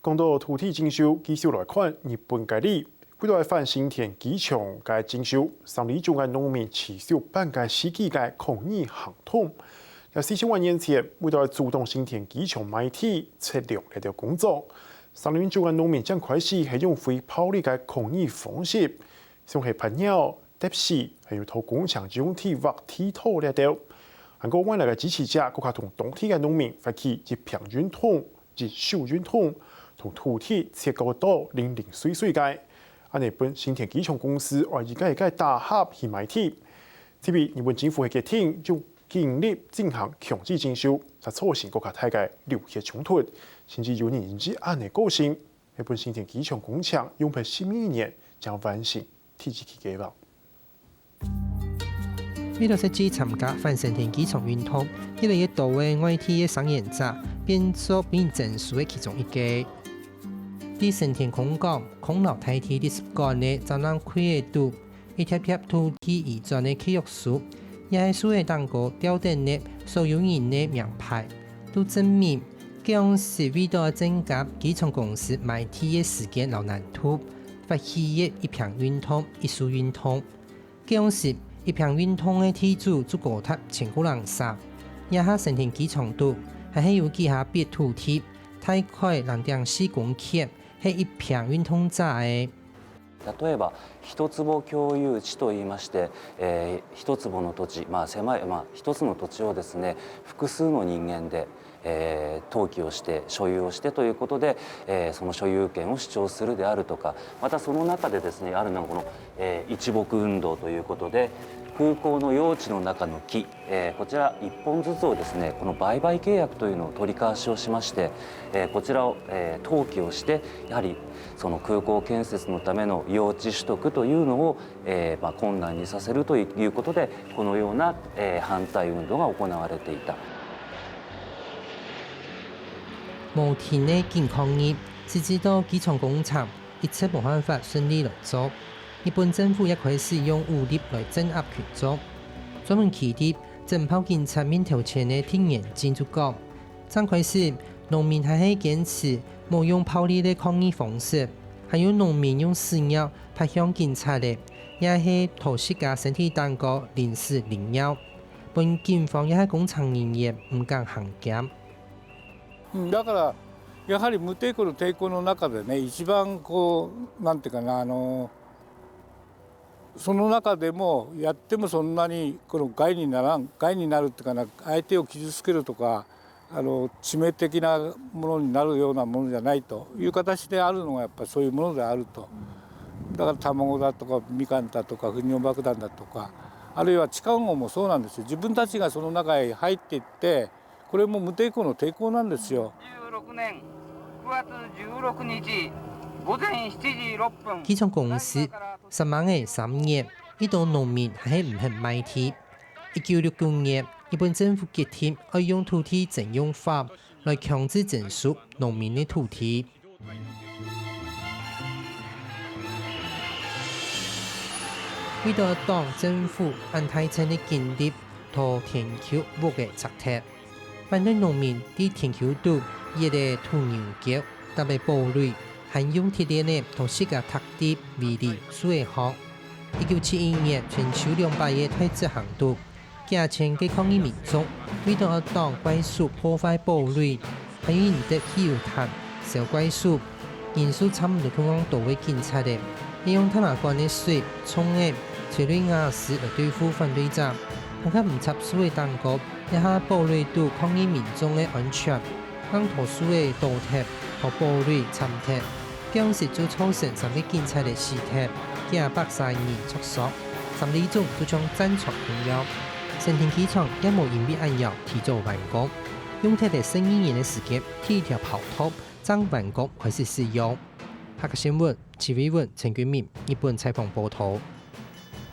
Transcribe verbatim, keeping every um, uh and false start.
講到土地徵收，繼續來看日本个例。為了反成田機場个徵收，三里庄个農民持續辦个世紀个抗議行動。在四十萬年前，為了阻擋成田機場賣地、測量這條工作，三里庄个農民正開始係用非暴力个抗議方式，像係拍鳥、 擲石，還有偷工程用地劃地道這兜。還過外來个支持者，更加同當地个農民發起一坪運動、一手運動，同土地切割到零零碎碎个。恁呢分成田機場公司愛一個一個打合去買地。這位日本政府係決定用警力進行強制徵收，才造成更加大个流血衝突，甚至有人因此恁呢過身。日本成田機場工程用忒十二年正完成第一期計畫。 為了設計參加反成田機場運動，越來越多个外地个聲援者變做被徵收个其中一個。在成田空港、空勞大地个十館个展覽櫃仔肚，一疊疊土地移轉个契約書，也係書仔頂高吊等个所有人个名牌，都證明該央時為到增加機場公司買地个時間摎難度，發起个一坪運動、一手運動。 該央時，一坪運動个地主就高達千過零儕，這下成田機場肚，還係有幾下筆土地，大概零點四公頃，係一坪運動者个。例えば、一坪共有地といいまして、えー一坪の土地、まあ、狭い、まあ、一つの土地をですね、複数の人間で、えー登記をして、所有をしてということで、えーその所有権を主張するであるとか、またその中でですね、あるのがこの、えー一木運動ということで、空港の用地の中の木、えーこちら一本ずつをですね、この売買契約というのを取り交わしをしまして、えーこちらを、えー登記をして、やはりその空港建設のための用地取得というのを、えーまあ、困難にさせるということで、このような、えー反対運動が行われていた。無停个緊抗議，直至到機場工程一直無辦法順利來做。日本政府也開始用武力來鎮壓群眾。專門企在鎮暴警察面頭前个丁元進就講，正開始農民還係堅持無用暴力个抗議方式，還有農民用屎尿 拍向警察个，也係塗自家身體頂高淋屎淋尿，分警方也係工程人員毋敢行兼。だからやはり無抵抗の抵抗の中でね、一番こうなんていうかな、あのその中でもやってもそんなにこの害にならん、害になるっていうかな、相手を傷つけるとか、あの致命的なものになるようなものじゃないという形であるのがやっぱりそういうものであると。だから卵だとかみかんだとか糞尿爆弾だとか、あるいは地下壕もそうなんですよ。自分たちがその中に入っていって、これも無抵抗の抵抗なんですよ。十六年九月十六日午前七時六分。機場公司十二月三日，一兜農民還係毋肯賣地。一九六九年，日本政府決定愛用土地徵用法來強制徵收農民个土地。為著擋政府恁大陣个警力同田坵屋个拆忒，反對農民在田坵肚挖个土牛角、搭个堡壘，還用鐵鍊仔同自家䌈在圍籬樹仔項。一九七一年，全球兩百个大執行肚， 幾千个抗議民眾為著愛擋怪手破壞堡壘，還有引得汽油彈、燒怪手，人數差毋多共樣多个警察仔，也用大麻管个水、銃仔、催淚瓦斯來對付反對者，還較毋插樹仔頂高，這下堡壘肚抗議民眾个安全，硬拖樹仔倒忒，予堡壘參忒。 該央時就造成三个警察仔死忒，幾下百儕人著傷，三里庄就像戰場共樣。成田機場也無因為恁樣提早完工，用忒了十二年个時間，第一條跑道正完工開始使用。客家新聞，徐偉文、陳君明，日本採訪報導。